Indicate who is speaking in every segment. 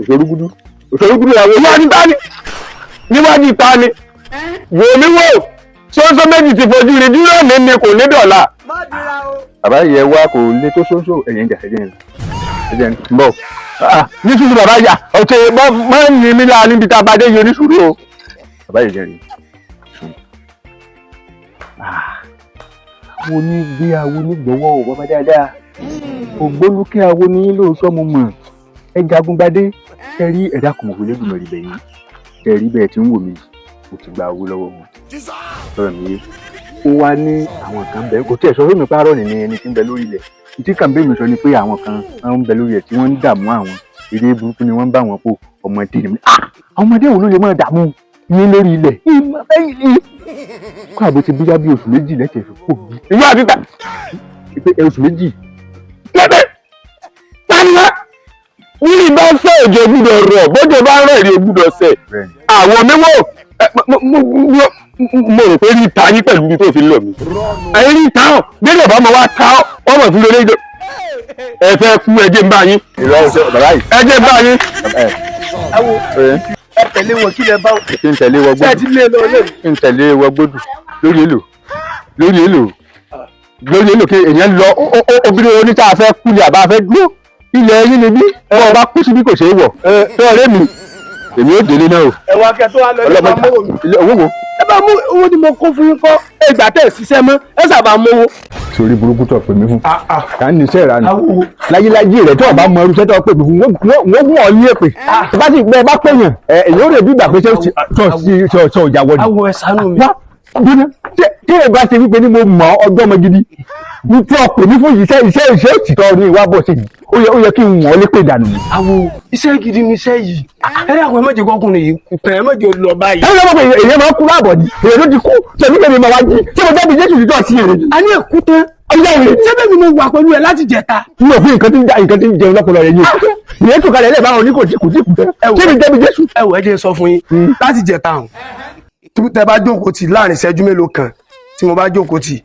Speaker 1: Òṣòrúgúdú òṣòrúgúdú làwọn. Níwájú ta ni, níwájú ta ni? Wò mí wò, ṣóńṣó méjì ti fojú rí dúró ní ni kò ní dọ̀la. Bàbá yìí, ẹ wá, kò lè tó ṣóńṣó. Ẹ̀yìn ìjà, ẹ̀jẹ̀ ẹ̀jẹ̀ ń bọ̀ ní sùúrù. Bàbá yà ọ̀tẹ̀ máa ń ní mí lára níbi tá a bá dé yìí, oníṣùúrù o. Bàbá yìí jẹ́ rí wo ní gbé awo nígbọ̀wọ́ o. Bàbá dáadáa, ògbólúkẹ́ awo ní lóòótọ́, mo mọ̀. Ẹ jagun gbadé, ẹ rí ẹ̀dá kò mọ̀ pé lẹ́dùnmọ̀ rí bẹ̀yìn. Ẹ rí bẹ́ẹ̀ tí ń wò mí, mo ti gba owó lọ́wọ́ wọn. Sọ̀rọ̀ mi yé, ó wá ní àwọn kan bẹ́ẹ̀, kò tí ẹ̀ sọ fún mi pé àárọ̀ nìyẹn. Ẹni tí ń bẹ lórí ilẹ̀ tí kàn bẹ́ẹ̀ mi sọ ni pé àwọn kan ń bẹ lórí ẹ̀ tí wọ́n ń dààmú àwọn. Eré burúkú ni wọ́n ń bá wọn pò. Ọmọdé ni. Ah, ọmọdé wo ló lè máa dààmú yín lórí ilẹ̀? Kó àbò ti bíyá bí oṣù 2 lẹ́tẹ̀ẹ́ fi kó bí. Ìyá àti ta pé oṣù 2 lẹ́tẹ̀ tánilá wíìlì bá fẹ́, òjò gbúdọ̀ rọ̀, bójò bá rọ̀, èrè gbúdọ̀ sẹ̀. Àwọn mímọ́, mo rò pé rí ta yín pẹ̀lú ibi tó fi lọ mí. Ẹ̀yin rí ta ọ́ gbẹ́dọ̀ bá mo wá ta ọ́, wọ́n mọ̀ fún lórí ẹ fẹ́ kú. Ẹ jẹ́ ń bá yín. Ẹ jẹ́ ń bá yín.
Speaker 2: Ẹ wo, ẹ tẹ̀lé wọn, kí lẹ bá wọn.
Speaker 1: Kí n tẹ̀lé wọ
Speaker 2: Ṣé ẹ
Speaker 1: gbódù?
Speaker 2: ti lé lọ lé?
Speaker 1: Kí n tẹ̀lé wọ gbódù lórí èlò, lórí èlò, lórí èlò, kí èèyàn lọ. Obìnrin oníta fẹ́ kú ni àbá fẹ́ dúró. Ilẹ̀ yín ni bí wọ́n bá kú síbí, kò ṣeé wọ̀. Tó ọ̀rẹ́ mi, èmi ò délé náà o.
Speaker 2: Ẹ wá, kẹ tó wá lọ, ẹ bá mú owó mi.
Speaker 1: Ilé owó wo?
Speaker 2: Ẹ bá mú owó tí mo kó fún yín kọ́. Ìgbà tẹ̀ ṣiṣẹ́ mọ́, ẹ sábà mówó.
Speaker 1: Sórí burúkú tó pè mí fún kà ń níṣẹ́ ìranù.
Speaker 2: Awo.
Speaker 1: Láyéláyé rẹ̀, tó o bá mọ irúṣẹ́ tó pè mí fún, wọ́n gún ọ ní èpè. Tó bá sì gbẹ bá pèèyàn ẹ, èyí ó rè bí ìgbà pé ṣé sọ ìyàwó ni.
Speaker 2: Awo, ẹ ṣàánú mi.
Speaker 1: Wá dúró, ṣé tí ẹ bá ṣe wípé ní mo mọ ọjọ́ ọmọ gidi ní tí ọ pè mí fún yìí, iṣẹ́ òtítọ́ ní ìwà bọ̀ ṣe yìí, ó yẹ kí n wọ́n lépè dànù ni.
Speaker 2: Awo, iṣẹ́ gidi ni iṣẹ́ yìí. Ẹ dákun, ẹ má jẹ́ kọkùnrin yìí kú tán, ẹ má jẹ́ lọ báyìí.
Speaker 1: Ẹ lọ́wọ́ pé èèyàn máa ń kú láàbọ̀ ni. Èèyàn ló ti kú tẹ̀mí kẹ́mi máa wá jí. Ṣé mo jáde Jésù títọ́ sí èrè?
Speaker 2: A ní èkú tán.
Speaker 1: Ọjọ́ ìrè.
Speaker 2: Ṣé bẹ́ẹ̀ ni mo wà pẹ̀lú ẹ láti jẹta?
Speaker 1: Mi ò fi nǹkan tí ń ja nǹkan tí ń jẹun lọ́pọ̀lọ́ rẹ̀ yìí o. Ìyẹn tó kalẹ̀ lẹ́ẹ̀ báwọn ní kò tí kò tí kù tán. Ṣé mi jẹ́bi Jésù?
Speaker 2: Ẹ wò, ẹ jẹ́ n sọ fún yín, láti jẹta hàn, tẹ bá jókòó tì láàrin ìṣẹ́jú mélòó kan tí mo bá jókòó tì,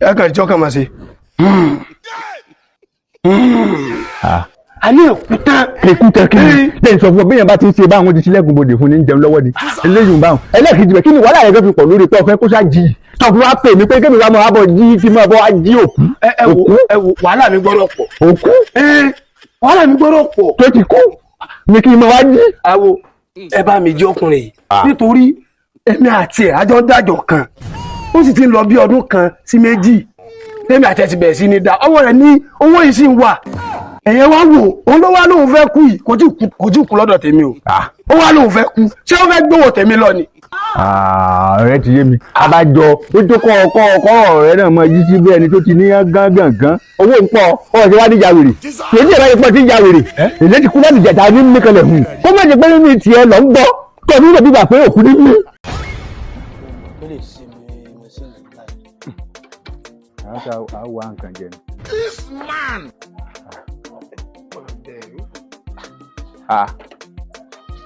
Speaker 2: ẹ kàn tí ọkàn máa ṣe. A ní èkú tán.
Speaker 1: Èkú tẹ kí ni lẹ́yìn sọ fún ọ? Bẹ́ẹ̀ bá ti ń ṣe báwọn ti sílẹ̀kùn bodè fún ní jẹun lọ́wọ́ ni eléyìí báwọn. Ẹlẹ́ẹ̀kejì bẹ̀, kí ni wàhálà rẹ̀ fẹ́ fi pọ̀ lórí pé ọ̀fẹ́ kó sá jí tọ́ fún wa pè mí pé kémi wá máa bọ̀ jí, kí máa bọ̀ wá jí òkú?
Speaker 2: Ẹ wò, ẹ wò, wàhálà mi gbọ́dọ̀ pọ̀.
Speaker 1: Òkú?
Speaker 2: Wàhálà mi gbọ́dọ̀ pọ̀.
Speaker 1: Tó ti kú ni kí n máa wá jí.
Speaker 2: Àwo, ẹ bá mi jí ọkùnrin yìí, nítorí èmi àti ẹ̀ àjọ ń dájọ́ kan, ó sì ti ń lọ bí ọdún 1 sí 2 tèmi àti ẹ̀ ti bẹ̀rẹ̀ sí ní da ọwọ́ rẹ̀ ní owó yìí sì ń wà. Ẹ̀yẹ wá wò, òun ló wá lóun fẹ́ kú yìí, kò tí kú, kò tí kú lọ́dọ̀ tèmi o. Ó wá lóun fẹ́ kú, ṣé ó fẹ́ gbówó tèmi lọ ni?
Speaker 1: Ọ̀rẹ́ ti yé mi. Abájọ ó tó kọ́ ọkọ́ ọkọ́ ọ̀rẹ́ náà mọ yí sí bí ẹni tó ti ní gángan. Owó ń pọ̀, ọ̀rọ̀ ti wá níjà wèrè kì í ṣe ìbáyé pọ̀ tí ń ja wèrè. Èlé ti kú láti jẹ̀ta ní mímíkanlẹ̀ hùn, kó má jẹ́ pé nínú tiẹ̀ lọ ń gbọ́ tó ní ìgbà pé òkú ní mí.
Speaker 2: Ó lè ṣe mi machine láì.
Speaker 1: Àwọn wá nǹkan jẹ ni.
Speaker 3: This man.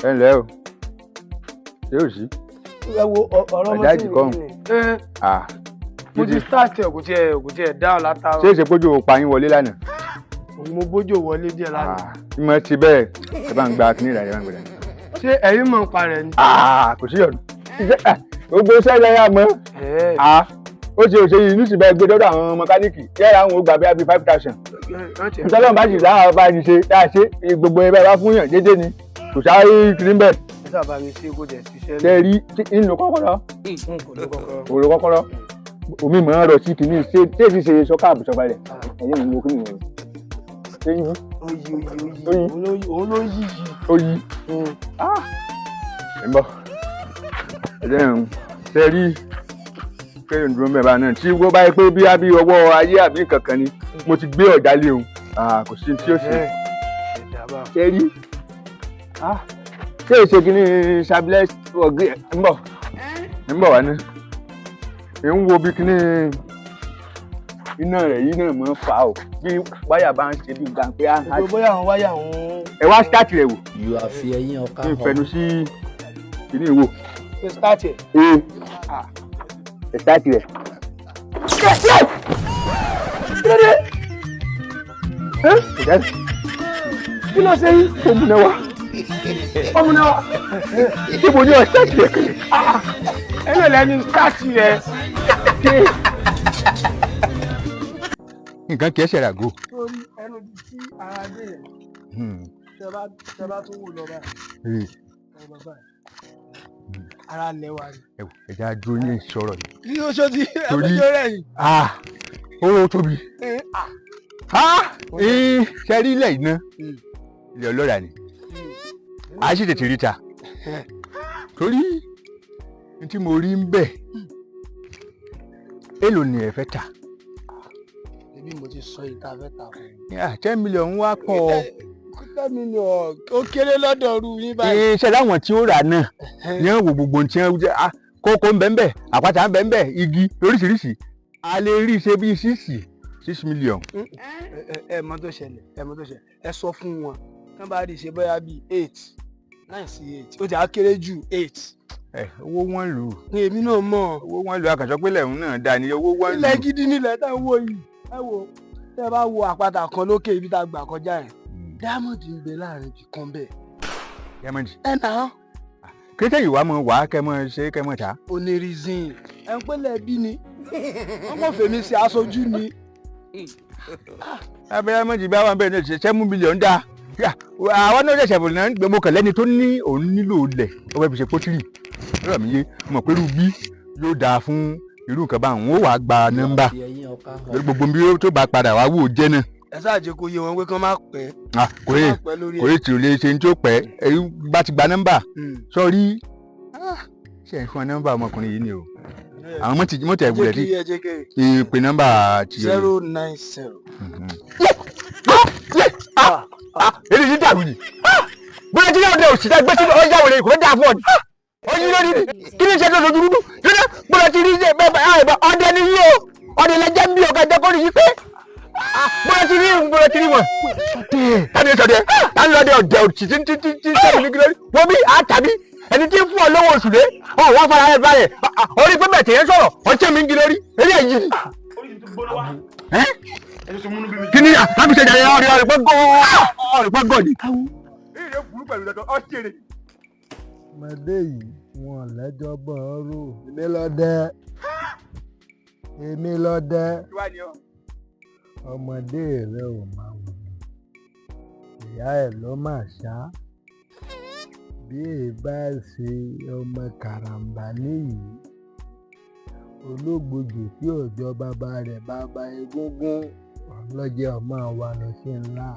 Speaker 1: Ẹ ǹlẹ́ o, ṣé ò sí?
Speaker 2: Ẹ wo ọ̀rọ̀
Speaker 1: Ọ̀dà
Speaker 2: machine
Speaker 1: ìdíkọ́.
Speaker 2: yìí ni. Mo ti start ẹ, kò tiẹ̀ dáhùn látàárọ̀.
Speaker 1: Ṣé ìṣe pójú pa yín wọlé lánàá?
Speaker 2: Mo bójú wọlé díẹ̀ lánàá.
Speaker 1: Ìmọ̀ ti bẹ́ẹ̀. Ẹ bá ń gba kíní ìrà, ẹ bá ń gbẹdẹ.
Speaker 2: Ṣé ẹ̀yin mọ̀ ń pa rẹ̀ ni?
Speaker 1: Kò sí ọ̀nà gbogbo sẹ́lẹ̀ yà mọ́. Ó ṣe òṣèlú yìí nísìnyí bẹ́ẹ̀ gbé dọ́dọ̀ àwọn mẹkáníìkì yẹ́ra àwọn ò gbà bí i 5,000. Ntọ́lọ́mù bá sì láwọn bá ní ṣe tá a ṣe gbogbo ẹ bá fún yàn déédéé ni, kò sáré kiri ń bẹ̀.
Speaker 2: Ẹ sábà mi ṣe kó jẹ ṣiṣẹ́.
Speaker 1: Ṣe rí ń lo kọ́kọ́rọ́?
Speaker 2: N kò ní kọ́kọ́rọ́.
Speaker 1: Kò lo kọ́kọ́rọ́. Omi mọ̀ ń rọ̀ sí kìíní. Ṣé ṣé ti ṣe sọ́kà àbùsọ̀balẹ̀ ẹ̀yìn mi lo kíni yẹn ṣé yí?
Speaker 2: Ó yí, ó yí, ó yí, òun ló yí yìí.
Speaker 1: Ó yí ẹ̀ ń bọ̀. Ẹ̀ ń ṣe rí kéèyàn dúró mẹ́ba náà tí wọ́n bá yẹ pé bí àbí ọwọ́ ayé àbí kankan ni mo ti gbé ọ̀dà lé òun, kò sí tí ó ṣe. Ṣe rí ṣé èsè kìíní sabilẹ̀ ọ̀gẹ́ ẹ̀ ń bọ̀, ń bọ̀ wá ní ń wo bí kìíní iná rẹ̀ yìí náà máa ń fa o, bí wáyà bá ń ṣe bí gbà pé á.
Speaker 2: Bóyá àwọn wáyà ń.
Speaker 1: Ẹ wá start rẹ̀ wò.
Speaker 4: You are fi ẹyin ọkà
Speaker 1: kí n fẹnu sí kìíní wò.
Speaker 2: Ṣe start ẹ̀.
Speaker 1: Ee, ẹ start rẹ̀.
Speaker 2: Kí ló dé? Kí ló ṣe yín?
Speaker 1: Ó múná wá.
Speaker 2: Ọmọ náà.
Speaker 1: Ṣé mo ní ọ start rẹ̀ kẹ́lẹ́?
Speaker 2: Ẹ lè lẹ́nu start rẹ̀.
Speaker 1: Nǹkan kìí ṣe ràgó.
Speaker 2: Torí ẹnu tí ara dé yẹn, tẹ bá tún wò lọ báyìí, ẹ lọ báyìí, ara lẹ́wà ni.
Speaker 1: Ẹja dúró ní ìṣòro yìí.
Speaker 2: Ní oṣù tí ẹgbẹ́jọ́ rẹ̀ yìí.
Speaker 1: Ah, ó tóbi. Ah, ṣe rí ilẹ̀ iná, ilẹ̀ ọlọ́ra ni, a sì tètè rí ta torí n tí mo rí ń bẹ̀. Èló ni ẹ fẹ́ tà?
Speaker 2: Ebi mo ti sọ yìí tá a fẹ́ ta fún
Speaker 1: mi. 10 million wá pọ̀.
Speaker 2: 10 million ó kéré lọ́dọ̀ ọ̀rú yín báyìí.
Speaker 1: Ṣe láwọn tí ó rà náà ní wọ́n wo gbogbo tí wọ́n jẹ́ kókó ńbẹ́ńbẹ́, àpáta ńbẹ́ńbẹ́, igi lóríṣiríṣi, a lè rí ṣe bíi 6 million.
Speaker 2: Ẹ mọ tó ṣẹlẹ̀, ẹ mọ tó ṣẹlẹ̀, ẹ sọ fún wọn kán bá rí ṣe bóyá bíi 8, 9 sí 8, ó ti á kéré jù 8.
Speaker 1: Ẹ owó wọn lù.
Speaker 2: Ní èmi náà mọ̀.
Speaker 1: Owó wọn lù, àkànṣọ pé lẹ́hìn náà dá ní owó wọn lù.
Speaker 2: Ilẹ̀ gidi nílẹ̀ tá ń wò yìí. Ẹ wo, tẹ́ bá wo àpáta kan lókè ibi tá a gbà kọjá yẹn, diamond ń bẹ láàrin ibì kan bẹ́ẹ̀.
Speaker 1: Diamond.
Speaker 2: Ẹ nà án.
Speaker 1: Kété ìwà mọ wàá kẹ mọ ṣe kẹ mọ ta.
Speaker 2: Onírizìn ẹ ń pẹ́lẹ̀ bí ni wọ́n kàn fèmí sí aṣojú ni.
Speaker 1: Abẹ́rẹ́ mọ́jì bá wà bẹ́ẹ̀ ní ṣe 7 million dáa, àwọn náà ṣẹ̀ṣẹ̀ bò náà mo kàn lẹ́ni tó ní òun nílò ilẹ̀, ó fẹ́ fi ṣe pọ́tírì lọ́rọ̀ mi yé mọ̀ pé rúbí yóò dáa fún irú nǹkan báwọn, ó wàá gba nọ́mbà lórí gbogbo bí tó bá padà wá wò jẹ́ náà.
Speaker 2: Ẹ sáà jẹ́ kó yé wọn pé kán má pẹ́.
Speaker 1: Kò yé, kò yé tí o lè ṣe ní tó pẹ́, èyí bá ti gba nọ́mbà sọ́rí ṣe é fún ọ nọ́mbà ọmọkùnrin yìí ni o, àwọn mọ́tì ẹ̀gbọ́n rẹ̀ ti ìpè nọ́mbà ti.
Speaker 2: 090.
Speaker 1: Èyí ti dàrú ni bóyá tí yóò dé òsì tá gbé sínú ọjà wòlé kò dáa fún ọ oyin lórí ni kí ni ìṣe tó sojú dúdú dúdú bóyá tí rí ṣe bẹ́ẹ̀ bẹ́ẹ̀ ọdẹ ni yí o, ọdẹ lẹjẹ ń bí ọ̀gá ẹjẹ kó rí yí pé bóyá tí rí, bóyá tí rí wọn. Tani sọdẹ tani lọdẹ ọdẹ òsì tí tí tí tí sẹ́mi ní kílódé wọ́n bí àtàbí ẹni tí ń fún ọ lówó oṣù dé ọ wọ́n fara ẹ balẹ̀ orí pé bẹ́ẹ̀ tẹ̀yẹ sọ̀rọ̀ ọtí mi ń gí lórí eré yìí. Kí ni àbí ṣe jàre ọ̀rẹ́ ọ̀rẹ́ pẹ́ gọ́ ni.
Speaker 3: Ọmọdé yìí wọn lẹ́jọ́ bọ́ ọ rò. Èmi lọ́dẹ, èmi lọ́dẹ. Ọmọdé rẹ ò máa wò mí, ìyá ẹ̀ ló máa ṣá bí èè bá ṣe ọmọ karambà níyì olóògbòjò tí òjò bàbá rẹ̀ bàbá egúngún ọlọ́jẹ́ ọmọ wa lọ sí ńlá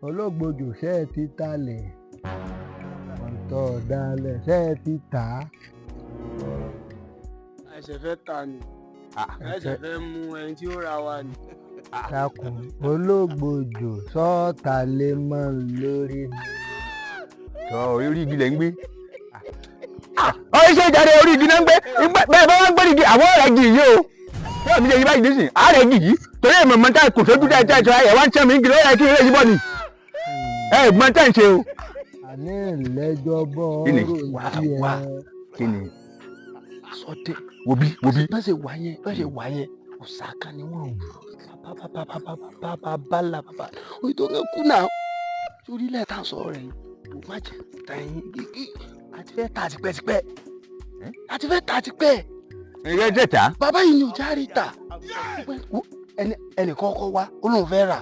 Speaker 3: olóògbòjò ṣe é ti talẹ̀ ọ̀tọ̀ ọ̀dàlẹ̀ ṣe é ti tà á.
Speaker 2: Ẹsẹ̀ fẹ́ ta ni, ẹsẹ̀ fẹ́ mú ẹni tí ó ra wa ni.
Speaker 3: Takùn olóògbòjò sọ́ọ̀tà lè mọ́ lórí ni.
Speaker 1: Tọ́ orí igi lẹ̀ ń gbé. Ọ iṣẹ́ ìjáde orí igi náà ń gbé bẹ́ẹ̀ bá wọ́n ń gbé igi àwọn ọ̀rẹ́ igi yìí o. Yóò mi lè yí báyìí nísìn, àárẹ̀ igi yìí torí èmi mọ̀ táì kò sójú táì táì sọ ẹ̀ wá ń tẹ́ mi igi lọ́yà kí ilé yìí bọ̀ ni. Ẹ mọ̀ táì ṣe o.
Speaker 3: Àní ìlẹ́jọ́ bọ́
Speaker 1: Kíni?
Speaker 3: ọ̀rọ̀ sí ẹ.
Speaker 2: Wá.
Speaker 1: Kí ni?
Speaker 2: Sọdẹ.
Speaker 1: Wo bí wo bí.
Speaker 2: Bá ṣe wà yẹn, bá ṣe wà yẹn, òsàkà ni wọ́n wò bàbá bàbá bàbá bàbá oye tó ń kú náà sórí ilẹ̀ tá à ń sọ rẹ̀ yìí kò má jẹ́ tẹ̀yìn gígí àti fẹ́ tà tipẹ́tipẹ́ àti fẹ́ tà tipẹ́.
Speaker 1: Ìrẹ́ jẹ̀ ta.
Speaker 2: Bàbá yìí ni ò járe tà. Ẹnìkan kọ́ wa ó lóun fẹ́ rà,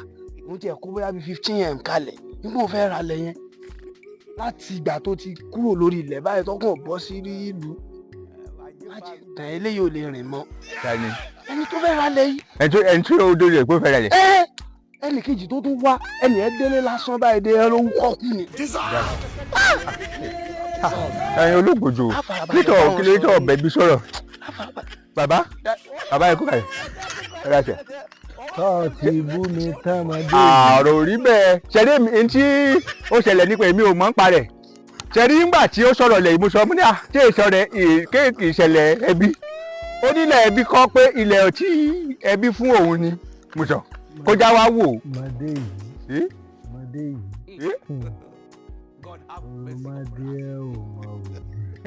Speaker 2: òun tiẹ̀ kó bóyá bíi 15M kalẹ̀ nígbà òun fẹ́ rà lẹ̀ yẹn láti ìgbà tó ti kúrò lórí ilẹ̀ báyìí tọkàn bọ́ sí ìlú má jẹ́ tàn eléyìí ò lè rìn mọ́.
Speaker 1: Tani?
Speaker 2: Ẹni tó fẹ́ ra lẹ̀ yìí.
Speaker 1: Ẹni tó dórí ẹ̀ pé ó fẹ́ ra lẹ̀.
Speaker 2: Ẹ ẹnì kejì tó tún wá, ẹnì ẹ délé lásán báyìí dé ẹ ló ń kọ́ kú ni.
Speaker 1: Ẹyin olóògbòjò nítọ̀ kílé tó ọbẹ̀ bí sọ̀rọ̀ bàbá bàbá ẹ kú kàlẹ̀ ẹ rà ṣe.
Speaker 3: Tọ́ ti bú mi tán ọmọdé yìí.
Speaker 1: Ọ̀rọ̀ ò rí bẹ́ẹ̀ ṣẹ̀rí mi tí ó ṣẹlẹ̀ nípa èmi ò mọ̀ ń parẹ̀ ṣẹ̀rí ńgbà tí ó sọ̀rọ̀ lẹ̀ mo sọ mo ní à tí èso rẹ̀ kéèkì ìṣẹ̀lẹ̀ ẹbí ó nílẹ̀ ẹbí kọ́ pé ilẹ̀ tí ẹbí fún òun ni mo sọ kó já wá wò.
Speaker 3: Ọmọdé yìí, ọmọdé yìí, ọmọdé ẹ ò mọ̀ wò.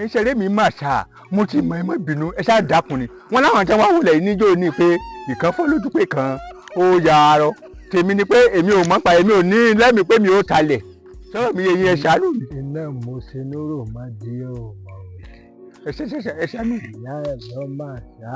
Speaker 1: Ìṣẹ̀lẹ̀ mi mà ṣá mo ti mọ̀, ẹ má bínú, ẹ ṣáà dákun ni wọn láwọn tí wọn wọlé níjó ní pé ìkan fọ́ lójú pé kan ó ya arọ tèmi ni pé èmi ò mọ̀ pa èmi ò ní lẹ́mìí pé mi ò talẹ̀ Sọ̀rọ̀ mi yé yín, ẹ ṣàánú mi.
Speaker 3: Iná mo ṣe lóró má di ò mọ̀.
Speaker 1: Ẹ ṣe ẹ ṣàánú mi.
Speaker 3: Ìyá ẹ̀ lọ́ mà ṣá.